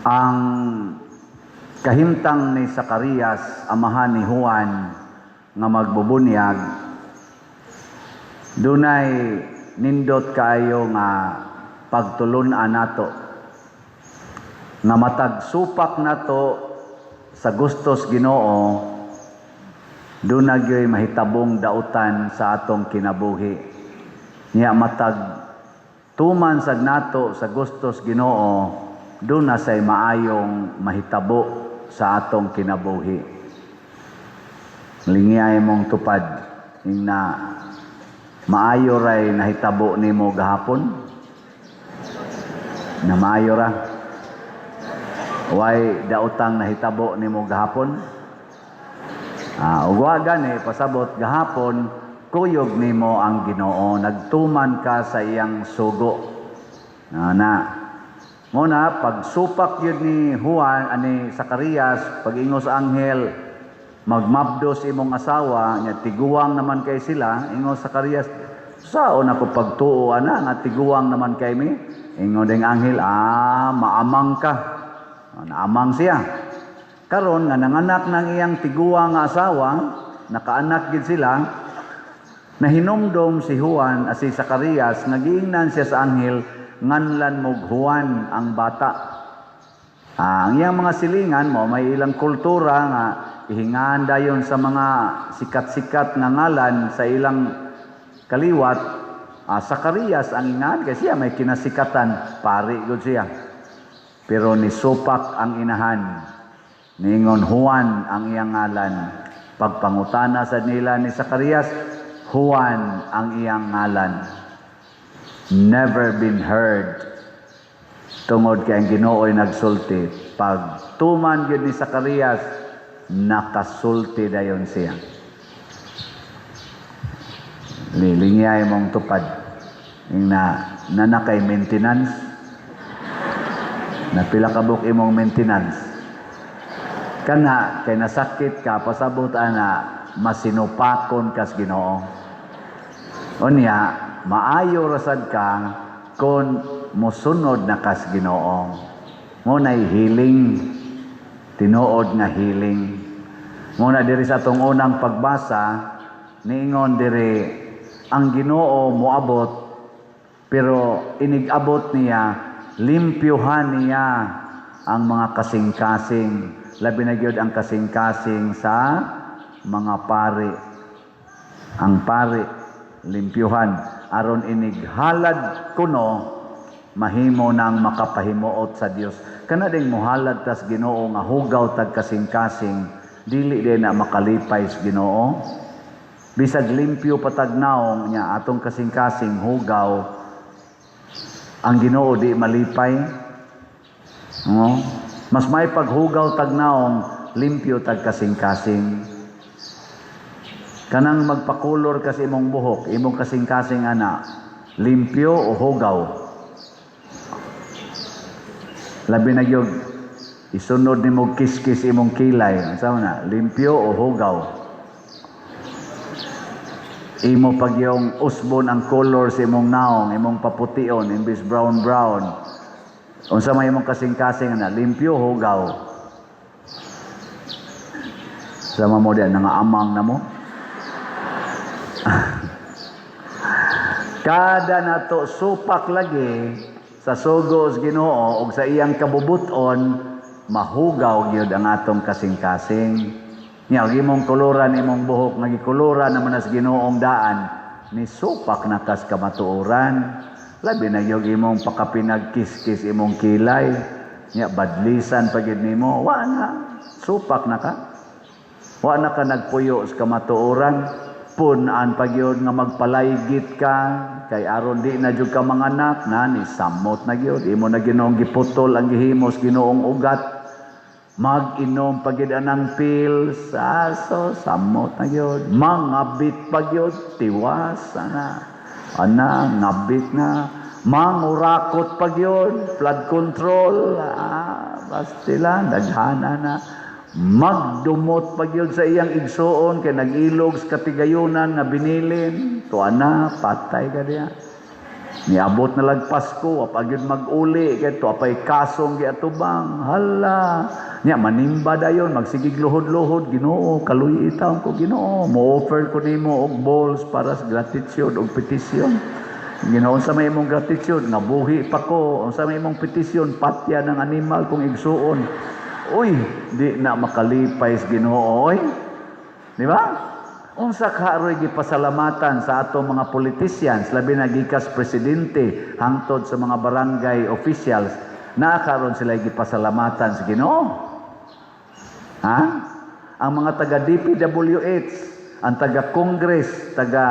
Ang kahimtang ni Zacarias, amahan ni Juan, nga magbubunyag, dunay nindot kaayo nga pagtulun-an nato nga matag supak nato sa gustos Ginoo, duna gyoy mahitabong dautan sa atong kinabuhi. Nya matag tuman sad nato sa gustos Ginoo, duna say maayong mahitabo sa atong kinabuhi. Lingiyay mong tupad ing na maayo ray nahitabo nimo gahapon, na maayo ra. Way daotang nahitabo nimo gahapon. Ah, ug wa gani, pasabot gahapon kuyog nimo ang Ginoo, nagtuman ka sa iyang sugo. Na mo na pagsupak yun ni Juan ani Zacarias, pag-ingos anghel, "Magmabdos imong asawa," nya tiguang naman kay sila. Ingos Zacarias, "Saon ako pagtuo ana nga tiguang naman kay mi?" Ingon ding anghel, "Ah, maamang ka." Ah, naamang siya. Karon nga nanganak ng iyang tiguang nga asawa, nakaanak gid sila, nahinumdom si Juan, si Zacarias, nga giingnan siya sa anghel, "Nganlan mog Juan ang bata." Ah, ang iyang mga silingan mo, may ilang kultura nga ihingahan dayon sa mga sikat-sikat nga ngalan sa ilang kaliwat. Ah, Zacarias ang ingahan kasi siya may kinasikatan, pari gud siya. Pero nisupak ang inahan. Ningon, "Juan ang iyang ngalan." Pagpangutana sa nila ni Zacarias, Juan ang iyang ngalan. Never been heard. Tungod kay ang Ginoo'y nagsulti. Pag tuman gyud ni Zacarias, nakasulti dayon siya. Lilingyay mong tupad. Yung na nanakay maintenance. Na pila ka buok imong maintenance. Kana kay nasakit ka, pasabot ana masinupakon kas Ginoo. Unya maayo rasad ka kon mosunod na kas Ginoo. Mo nay healing, tinuod nga healing. Mo na diri sa atong unang pagbasa, niingon diri ang Ginoo moabot, pero inig-abot niya, limpyuhan niya ang mga kasing-kasing, labi na gyud ang kasing-kasing sa mga pari. Ang pari limpyuhan aron inig halad kuno mahimo nang makapahimuot sa Dios. Kana ding mohalad tas Ginoo nga hugaw tag kasing-kasing, dili din na makalipay sa Ginoo. Bisag limpyo patag naong nya atong kasing-kasing hugaw, ang Ginoo di malipay, no? Mas may paghugaw tag naong, limpyo tag kasing-kasing. Kanang magpakulor kasi imong buhok, imong kasing-kasing ana, limpyo o hugaw? Labi na gyud isunod nimo kiskis imong kilay, unsa man na, limpyo o hugaw? Imo pag yung usbon ang color sa imong naong, imong papution imbis brown brown. Unsa may imong kasing-kasing ana, limpyo, hugaw? Sama mo diyan nga amang na mo. Kada nato supak lagi sa sugo sa Ginoo ug sa iyang kabubuton, mahugaw gyud ang atong kasing-kasing. Nya og imong koloran imong buhok nga gikoloran naman sa Ginoong daan, ni supak na kas kamatuoran. Labi na gyud imong pakapinagkiskis imong kilay. Nya badlisan pa gyud nimo, wa na supak na ka. Wa na ka nagpuyo sa kamatuoran. Pun-an pa gyud nga magpalaygit ka kay aron di na jud ka manganak na ni samot na gyud imo na Ginoong giputol ang gihimos Ginoong ugat. Mag-inom pa gyud anang pills, aso samot na gyud. Mangabit pa gyud, tiwas ana ana ngabit na. Mangurakot pa gyud, flood control, ah, bastila daghana na. Magdumot pa gyud sa iyang igsuon kay nag-ilog sa katigayunan nga binilin, tuwa na, patay ka diya. Niabot na lag Pasko, wa pa gyud mag-uli kay to apay kasong giatubang. Hala. Nya manimba dayon, magsigig luhod-luhod, "Ginoo, kaluy taon ko, Ginoo. Mo-offer ko nimo og balls para sa gratitude og petisyon." "Ginoo, unsa may imong gratitude?" "Nga buhi pa ko." "Unsa may imong petisyon?" "Patya ng animal kong igsuon." Uy, di na makalipay sa Ginoo, oy. Di ba? Unsa ka aroy gipasalamatan sa atong mga politicians, labi na gikas presidente hangtod sa mga barangay officials, naa karon sila gipasalamatan sa Ginoo? Ha? Ang mga taga DPWH, ang taga Congress, taga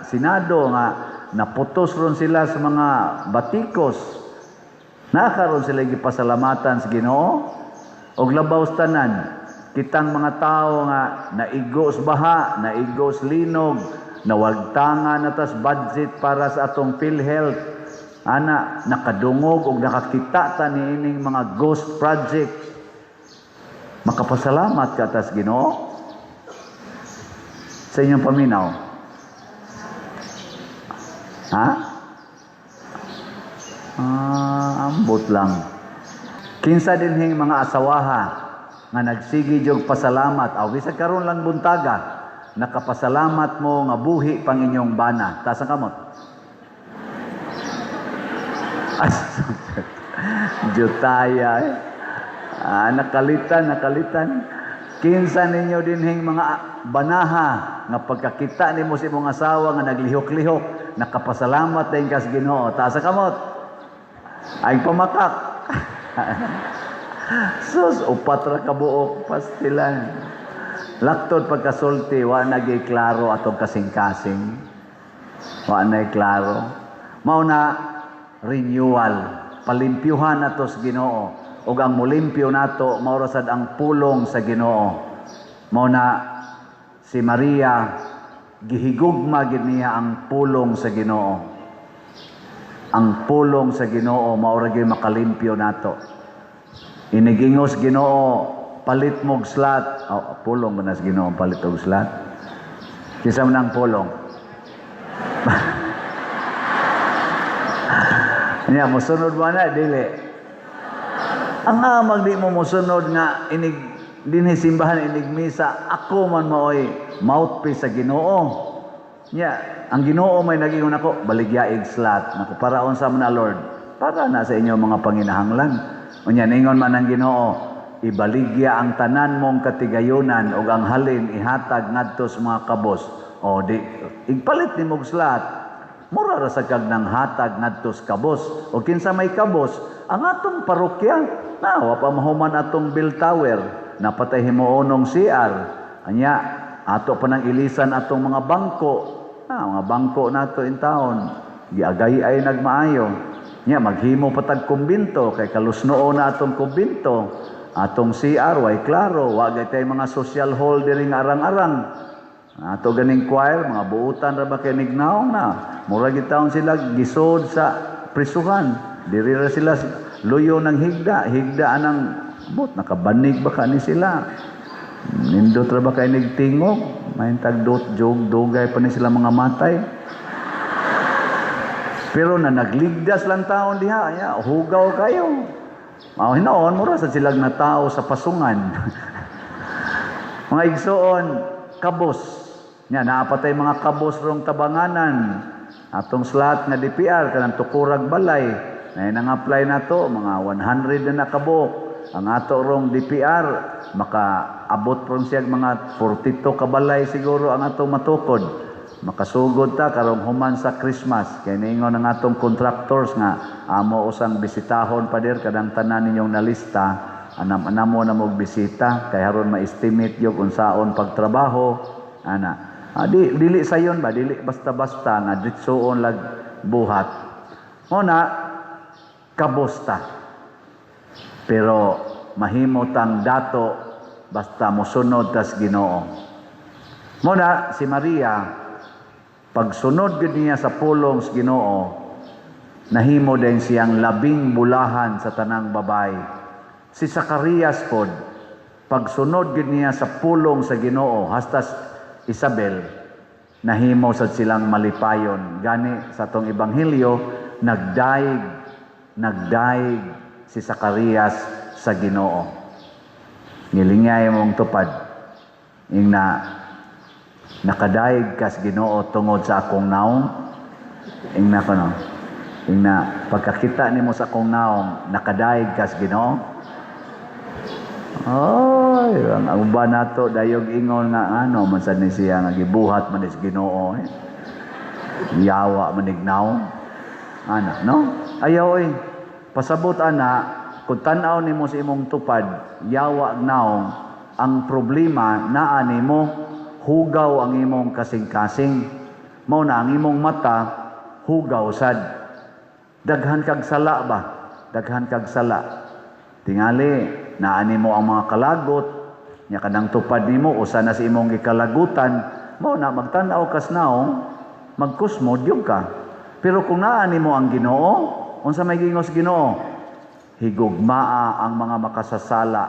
Senado nga naputos ron sila sa mga batikos, naa karon sila gipasalamatan sa Ginoo? Og labaw sa tanan, kitang mga tao nga naigo sa baha, naigo sa linog, nawagtangan na tas budget para sa atong PhilHealth. Ana, nakadungog og nakakita ta niining mga ghost project. Makapasalamat ka tas Ginoo? Sa inyong paminaw? Ha? Ah, ambot lang. Kinsa dinhing mga asawaha nga nagsige jog pasalamat aw bisag karon lang buntaga, nakapasalamat mo nga buhi pang inyong bana? Taas ang kamot. As, jutaya eh. Ah, nakalitan, nakalitan. Kinsa ninyo dinhing mga banaha nga pagkakita nimo sa imong asawa nga naglihok-lihok, nakapasalamat din ka sa Ginoo? Taas ang kamot. Ay, pamakak. Sus, upat ra ka buok pastilan. Laktod pagkasulti, wa na gyud klaro atong kasing-kasing. Wa na klaro. Mao na renewal, palimpyuhan nato sa Ginoo. Ug ang mulimpyo nato mao ra sad ang pulong sa Ginoo. Mao na si Maria, gihigugma gid niya ang pulong sa Ginoo. Ang pulong sa Ginoo mao ra gyud makalimpyo nato. Inigingos Ginoo, "Palit mo'g slot." Oh, pulong ba na sa Ginoo palit og slot? Kinsa man ang pulong? Nya mosunod ba na dili? Ang amag di mo mosunod nga inig dinhi simbahan, inig misa, ako man maoy mouthpiece sa Ginoo. Nya ang Ginoo may nagingon ako, "Baligya ig slot." Nako, para unsa man na, Lord? Para na sa inyo mga panginahanglan. Unya ningon man ang Ginoo, "Ibaligya ang tanan mong katigayonan ug ang halin ihatag ngadto sa mga kabos." O di igpalit nimo og slot, mura ra sa kag nang hatag ngadto sa kabos. O kinsa may kabos? Ang atong parokya. Na wa pa mahuman atong bell tower, napatay himuonong CR. Anya ato pa nang ilisan atong mga bangko. Na mga bangko nato in taon giagay ay nagmaayo. Nya maghimo pa tag kumbinto kay kalusnoo na atong kumbinto. Atong CR way klaro, wa gay tay mga social hall diri nga arang-arang. Ato ganing choir, mga buutan ra ba kay nignaong na. Mura gid taon sila gisod sa prisuhan. Diri ra sila luyo ng higda, higda anang bot nakabanig ba ka ni sila. Nindot ra ba kay nigtingog? Mahintag dot jog dugay pa ni sila mga matay. Pero na nagligdas lang taon diha, ya, hugaw kayo. Mao hinoon mura sa silag na tao sa pasungan. Mga igsoon, kabos. Nya naapatay mga kabos rong tabanganan. Atong slot nga DPR kanang tukurag balay. Na nang apply nato mga 100 na nakabuok. Ang ato rong DPR makaabot ron siya mga 42 ka balay siguro ang atong matukod. Makasugod ta karong human sa Christmas kay niingon ang atong contractors nga amo usang bisitahon pader kadang tanan ninyong nalista, anam-anamo na mo bisita kay haron ma-estimate yung unsaon pagtrabaho ana. Ah, di dili sayon ba, dili basta-basta nga ditsoon lag buhat mo na kabosta, pero mahimo tang dato basta mosunod tas Ginoo. Mo na si Maria, pagsunod gud niya sa pulong sa Ginoo, nahimo din siyang labing bulahan sa tanang babay. Si Zacarias pod, pagsunod gud niya sa pulong sa Ginoo, hasta Isabel, nahimo sad silang malipayon. Gani sa atong ebanghelyo, Nagdayeg, nagdayeg si Zacarias sa Ginoo. Ngilingay mong tupad. Ingna, "Nakadayeg kas Ginoo tungod sa akong naong." Ingna ko, no. Ingna, "Pagkakita nimo sa akong naong, nakadayeg kas Ginoo." Oy, ang uban nato dayog ingon nga ano man sad ni siya nga gibuhat man is Ginoo eh. Yawa man ig naong. Ana, no? Ayaw oy. Pasabot ana, kung tan-aw nimo sa imong tupad, yawa ang naong, ang problema naa nimo, hugaw ang imong kasing-kasing. Mao na ang imong mata hugaw sad. Daghan kag sala ba? Daghan kag sala. Tingali, naa nimo ang mga kalagot, nya kanang tupad nimo usa na sa imong gikalagutan, mao na magtan-aw kas naong, magkusmod gyud ka. Pero kung naa nimo ang Ginoo, unsa may gingos Ginoo? "Higugmaa ang mga makasasala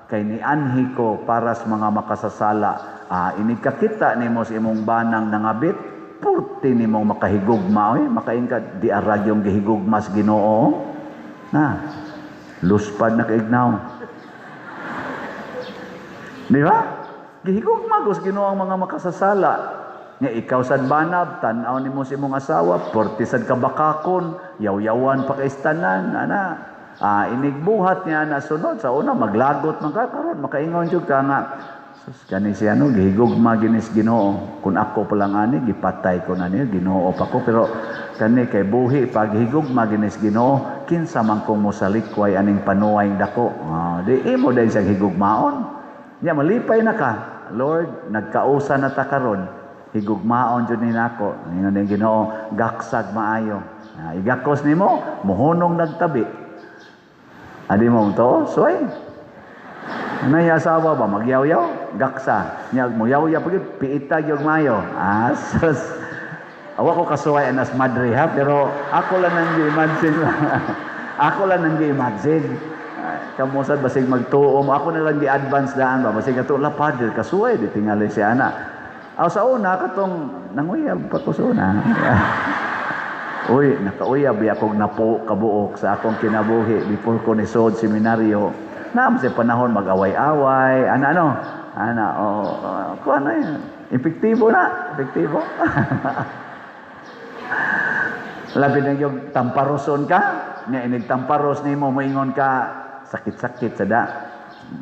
kay nianhi ko para sa mga makasasala." Ah, inig kakita nimo sa imong banang nangabit, purti nimong makahigugma oy, makaing ka di arag yung gihigugma sa Ginoo. Na, luspad na kaignaw. Di ba? Gihigugma gos Ginoo ang mga makasasala. Nga ikaw sad banab, tan-aw nimo sa imong asawa, purti sad ka bakakon, yaw-yawan pa kay tanan, ana. Ah, inigbuhat niya na sunod sa una maglagot man ka, karon makaingon jud ka nga, "Sus, kani siya no gihigugma ginis Ginoo. Kun ako pa lang ani, gipatay ko na niya, Ginoo pa ko, pero kani kay buhi pa, gihigugma ginis Ginoo, kinsa man kong mosalikway aning panuway dako?" Ah, di imo din siyang higugmaon. Nya malipay na ka. "Lord, nagkausa na ta karon. Higugmaon jud ni nako." Ingon ning Ginoo, "Gaksag maayo." Ah, igakos nimo, mohunong nagtabi. Adi mo to, suway. Nay asawa ba magyaw-yaw? Gaksa. Nya mo yaw-yaw pag piita gyud maayo. Ah, sus. Awa ko kasuway anas madre ha, pero ako lang nang gi-imagine. Ako lang nang gi-imagine. Kamo sad basig magtuo mo, ako na lang gi-advance daan ba, basig ato la, "Father, kasuway di tingali si ana." Aw, sa una katong nanguyab pa ko sa una. Uy, nakauyab biya kog napo kabuok sa akong kinabuhi before ko ni sod seminaryo. Naam sa panahon mag-away-away, ana ano? Ana, oh, oh, kuan na yun. Epektibo na, epektibo. Labi na yung tamparoson ka, nga inig tamparos nimo moingon ka, "Sakit-sakit sa da.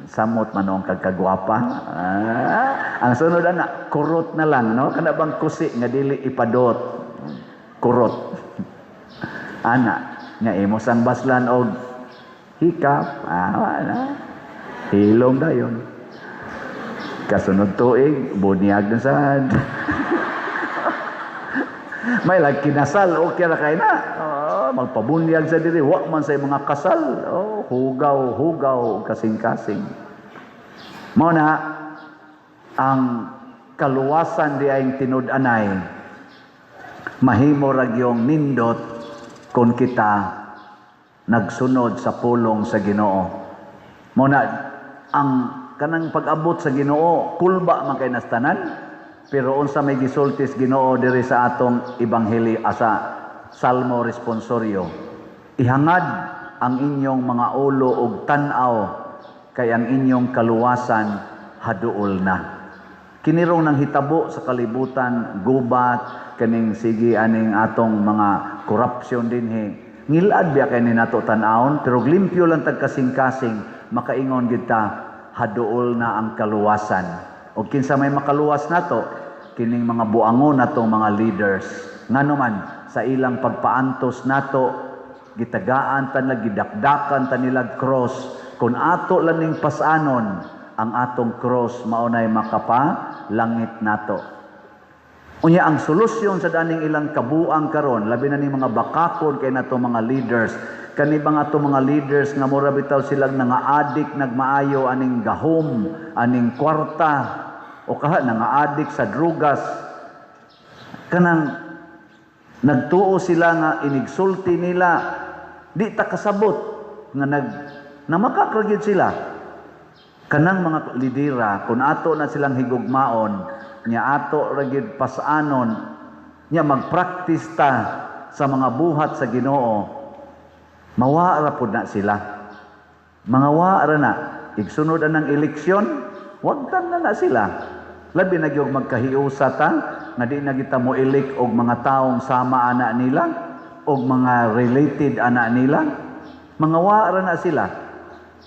Samot man ang kagkagwapa." Ah, ang sunod ana, kurot na lang, no? Kana bang kusi nga dili ipadot. Kurot. Ana, nga imo sang baslan og hikap, ah, wala. Hilom dayon. Kasunod tuig, bunyag na sad. May lag kinasal, okay ra kay na. Oh, magpabunyag sa diri, wa man sa mga kasal. Oh, hugaw, hugaw, kasing-kasing. Mao na ang kaluwasan di ay tinud-anay mahimo ra gyung nindot kung kita nagsunod sa pulong sa Ginoo. Mao na ang kanang pag-abot sa Ginoo kulba man kay nastanan, pero unsa may gisultis Ginoo diri sa atong ebanghelyo asa Salmo responsorio? "Ihangad ang inyong mga ulo ug tan-aw kay ang inyong kaluwasan haduol na." Kinirong nang hitabo sa kalibutan, gubat, kaning sige aning atong mga korupsyon dinhi. Ngilad biya kay ni nato tan-awon, pero limpyo lang tag kasing-kasing, makaingon gid ta, haduol na ang kaluwasan. O kinsa may makaluwas nato? Kining mga buangon natong mga leaders. Ngano man sa ilang pagpaantos nato, gitagaan ta nila, gidakdakan ta nila cross. Kung ato lang ning pasanon, ang atong cross mao nay makapa langit nato. Unya ang solusyon sa daning ilang kabuang karon, labi na ning mga bakakon kay nato mga leaders, kani bang ato mga leaders nga mura bitaw silang nanga-adik nagmaayo aning gahom, aning kwarta, o kaha nanga-adik sa drugas. Kanang nagtuo sila nga inigsulti nila, di ta kasabot nga nag namakak gyud sila. Kanang mga lidera, kung ato na silang higugmaon, nya ato ra gyud pasanon, nya magpractice ta sa mga buhat sa Ginoo, mawa ra pud na sila. Mga wa ra na. Igsunod anang eleksyon, wagtan na na sila. Labi na gyud magkahiusa ta nga di na kita mo elect og mga taong sama ana nila og mga related ana nila. Mga wa ra na sila.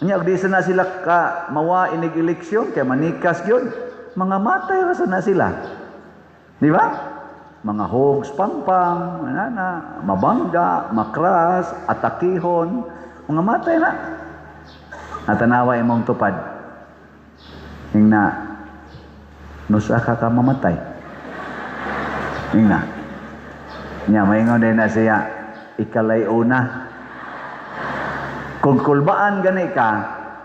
Nya og di sa na sila ka mawa inig eleksyon kay manikas gyud. Mga matay ra sa na sila. Di ba? Mga hogs pangpang, ana, mabangga, makras, atakihon, mga matay na. Natanawa imong tupad. Ingna, nusa ka ka mamatay. Ingna. Nya, maingon din na siya, ikalay una. Kung kulbaan gani ka,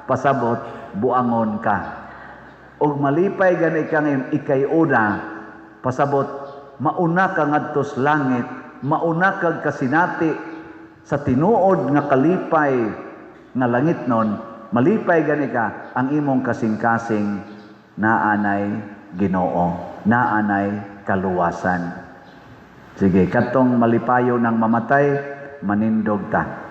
pasabot, buangon ka. Og malipay gani ka ngayon, ikay una, pasabot, mauna ka ngadtos langit, mauna kag kasinati sa tinuod nga kalipay nga langit nun, malipay gani ka ang imong kasing-kasing naanay Ginoo, naanay kaluwasan. Sige, katong malipayo ng mamatay, manindog ta.